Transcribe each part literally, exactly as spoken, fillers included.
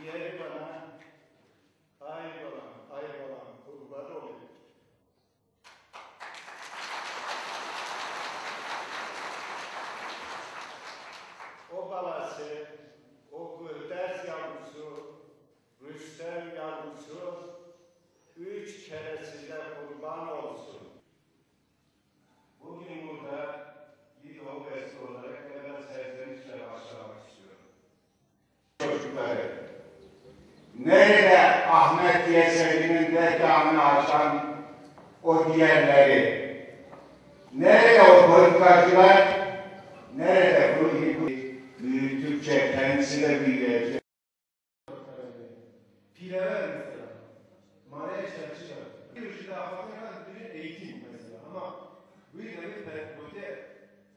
Ey bana, ay bana, ay bana, kurban olayım. O balası, o Guhterz yavrusu, Rüstem yavrusu üç keresinde kurban olsun. Bugün burada bir doğu besi olarak biraz serzenişle başlamak istiyorum. Çocukları. Nerede Ahmet Yesevi'nin dergahını açan o diğerleri? Nerede o politikacılar? Nerede bu, bu büyüttükçe kendisi de büyüyecek? Pîrever mesela. Manaya çerçive. Bir jî daxwaza kan biri eğitim mesela. Ama bu yüzden bir per-, gote,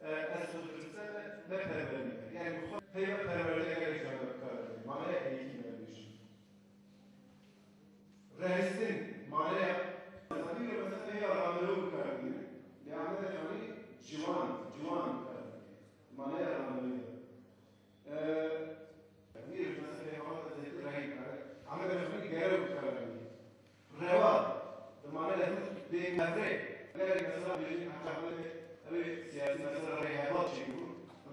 e, ez xwe dirseme ne perwerdê. Yani bu peyva perwerde gerek canlı karar. Manaya eğitim yani bir şey. Rehistin, manaya. Mesela bir mesela peyva rameyo karar. Yani hani ciwan, ciwan karar. Manaya rameyo. Ee, Amê Rexanî gerew bikare. Rewa, bi manaya bê mevre. Eger mesela bêjin heta ew ê siyasî mesela rêhevat çêbû,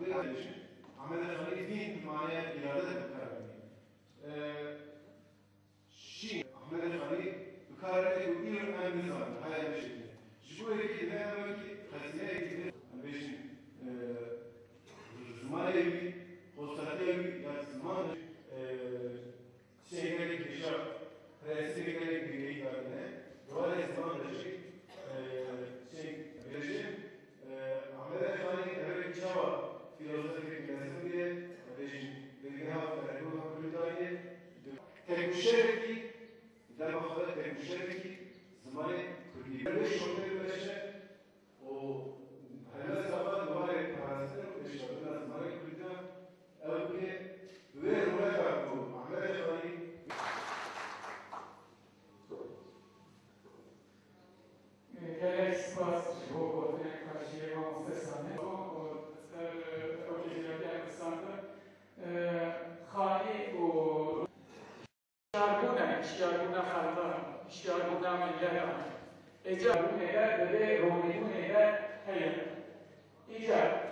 ew ê bêjin. Amê Rexanî vîn bi manaya îrade de bikare. Ee, Şîn, Ahmed Xanî, bi kar neke ku îro em nizanin, haya vê şeklê. Ji bo yekê dibe em wekî xezîneyekî dibe, em bêjin, e, zimanê wî, xwesatiya wî ya ziman, e, çiçekê gelek hêja, prensîbê gelek girêdayî dadine, di warê ziman de jî, e, çiçek bêjin, Ehmedê Xanî ev çawa fîlozofekî mezin bûye, bêjin, bingeha ferhî û hevdûrîdayê, tekoşerekî, dema xwe de tekoşerekî zimanê kurdî. Wê şopê bimeşe û helwesta xwe di warê parastina û pêşxistina zimanê kurdî de ew bike, bi wê rûmeta ku Ehmedê Xanî Gelek spas ji bo gotinên xwe ji yê mamoste Sami. Û ser ew kêşiyatî Erdistan de, e, Xanî û hişyarbûne, hişyarbûna xelkan, hişyarbûna miletan. Êca bûnê de, divê romîbûnê de heye. Îcar.